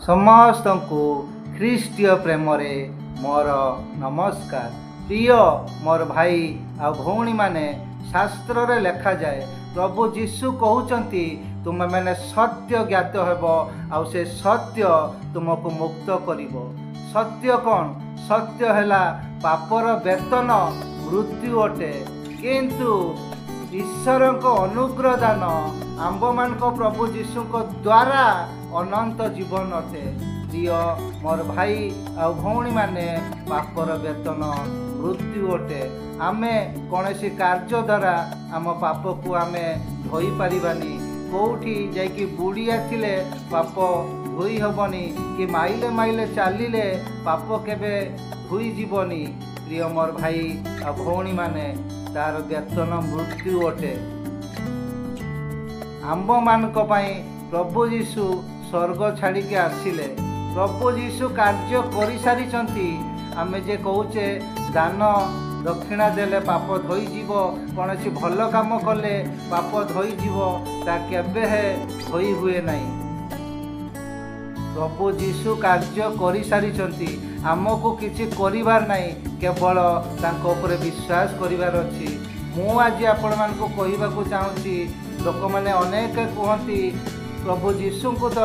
ସମସ୍ତଙ୍କୁ ଖ୍ରୀଷ୍ଟୀୟ ପ୍ରେମରେ ମୋର ନମସ୍କାର। ପ୍ରିୟ ମୋର ଭାଇ ଆଉ ଭଉଣୀମାନେ, ଶାସ୍ତ୍ରରେ ଲେଖାଯାଏ, ପ୍ରଭୁ ଯୀଶୁ କହୁଛନ୍ତି, ତୁମେମାନେ ସତ୍ୟ ଜ୍ଞାତ ହେବ ଆଉ ସେ ସତ୍ୟ ତୁମକୁ ମୁକ୍ତ କରିବ। ସତ୍ୟ କ'ଣ? ସତ୍ୟ ହେଲା ପାପର ବେତନ ମୃତ୍ୟୁ ଅଟେ, କିନ୍ତୁ ଈଶ୍ୱରଙ୍କ ଅନୁଗ୍ରହ ଦାନ ଆମ୍ଭମାନଙ୍କ ପ୍ରଭୁ ଯୀଶୁଙ୍କ ଦ୍ୱାରା ଅନନ୍ତ ଜୀବନ ଅଟେ। ପ୍ରିୟ ମୋର ଭାଇ ଆଉ ଭଉଣୀମାନେ, ପାପର ବେତନ ମୃତ୍ୟୁ ଅଟେ। ଆମେ କୌଣସି କାର୍ଯ୍ୟ ଦ୍ୱାରା ଆମ ପାପକୁ ଆମେ ଧୋଇପାରିବାନି। କେଉଁଠି ଯାଇକି ବୁଡ଼ିଆ ଥିଲେ ପାପ ଧୋଇ ହେବନି କି ମାଇଲେ ମାଇଲେ ଚାଲିଲେ ପାପ କେବେ ଧୋଇଯିବନି। ପ୍ରିୟ ମୋର ଭାଇ ଆଉ ଭଉଣୀମାନେ, ତାର ବେତନ ମୃତ୍ୟୁ ଅଟେ। ଆମ୍ଭମାନଙ୍କ ପାଇଁ ପ୍ରଭୁ ଯୀଶୁ ସ୍ୱର୍ଗ ଛାଡ଼ିକି ଆସିଲେ। ପ୍ରଭୁ ଯୀଶୁ କାର୍ଯ୍ୟ କରିସାରିଛନ୍ତି। ଆମେ ଯେ କହୁଛେ ଦାନ ଦକ୍ଷିଣା ଦେଲେ ପାପ ଧୋଇଯିବ, କୌଣସି ଭଲ କାମ କଲେ ପାପ ଧୋଇଯିବ, ତା କେବେ ଧୋଇ ହୁଏ ନାହିଁ। ପ୍ରଭୁ ଯୀଶୁ କାର୍ଯ୍ୟ କରିସାରିଛନ୍ତି। ଆମକୁ କିଛି କରିବାର ନାହିଁ, କେବଳ ତାଙ୍କ ଉପରେ ବିଶ୍ୱାସ କରିବାର ଅଛି। ମୁଁ ଆଜି ଆପଣମାନଙ୍କୁ କହିବାକୁ ଚାହୁଁଛି, ଲୋକମାନେ ଅନେକ କୁହନ୍ତି ପ୍ରଭୁ ଯୀଶୁଙ୍କୁ ତ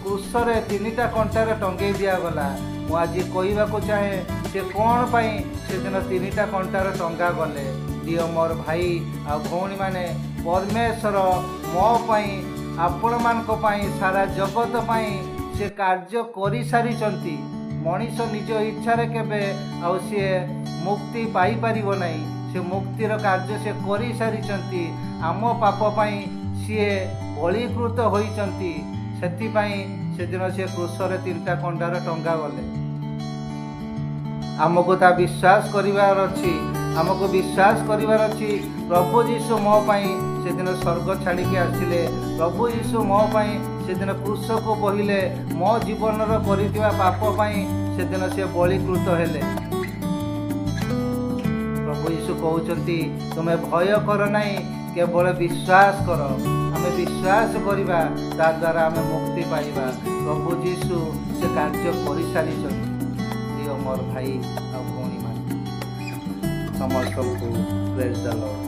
କ୍ରୁଶରେ 3ଟା କଣ୍ଟାରେ ଟଙ୍ଗେଇ ଦିଆଗଲା। ମୁଁ ଆଜି କହିବାକୁ ଚାହେଁ, ସେ କ'ଣ ପାଇଁ ସେଦିନ 3ଟା କଣ୍ଟାରେ ଟଙ୍ଗା ଗଲେ? ପ୍ରିୟ ମୋର ଭାଇ ଆଉ ଭଉଣୀମାନେ, ପରମେଶ୍ୱର ମୋ ପାଇଁ, ଆପଣମାନଙ୍କ ପାଇଁ, ସାରା ଜଗତ ପାଇଁ ସେ କାର୍ଯ୍ୟ କରିସାରିଛନ୍ତି। ମଣିଷ ନିଜ ଇଚ୍ଛାରେ କେବେ ଆଉ ସିଏ ମୁକ୍ତି ପାଇପାରିବ ନାହିଁ। ସେ ମୁକ୍ତିର କାର୍ଯ୍ୟ ସେ କରିସାରିଛନ୍ତି। ଆମ ପାପ ପାଇଁ ସିଏ ବଳୀକୃତ ହୋଇଛନ୍ତି। ସେଥିପାଇଁ ସେଦିନ ସେ କ୍ରୁଶରେ 3ଟା କଣ୍ଟାରେ ଟଙ୍ଗା ଗଲେ। ଆମକୁ ତା ବିଶ୍ୱାସ କରିବାର ଅଛି। ଆମକୁ ବିଶ୍ୱାସ କରିବାର ଅଛି, ପ୍ରଭୁ ଯୀଶୁ ମୋ ପାଇଁ ସେଦିନ ସ୍ୱର୍ଗ ଛାଡ଼ିକି ଆସିଲେ। ପ୍ରଭୁ ଯୀଶୁ ମୋ ପାଇଁ ସେଦିନ କ୍ରୁଶକୁ ବହିଲେ। ମୋ ଜୀବନର କରିଥିବା ପାପ ପାଇଁ ସେଦିନ ସେ ବଳୀକୃତ ହେଲେ। ପ୍ରଭୁ ଯୀଶୁ କହୁଛନ୍ତି, ତୁମେ ଭୟ କର ନାହିଁ, କେବଳ ବିଶ୍ୱାସ କର। ଆମେ ବିଶ୍ୱାସ କରିବା, ତା ଦ୍ୱାରା ଆମେ ମୁକ୍ତି ପାଇବା। ପ୍ରଭୁ ଯୀଶୁ ସେ କାର୍ଯ୍ୟ କରିସାରିଛନ୍ତି। ପ୍ରିୟ ମୋର ଭାଇ ଆଉ ଭଉଣୀମାନେ, ସମସ୍ତଙ୍କୁ ପ୍ରେଜ୍ ଦ ଲର୍ଡ।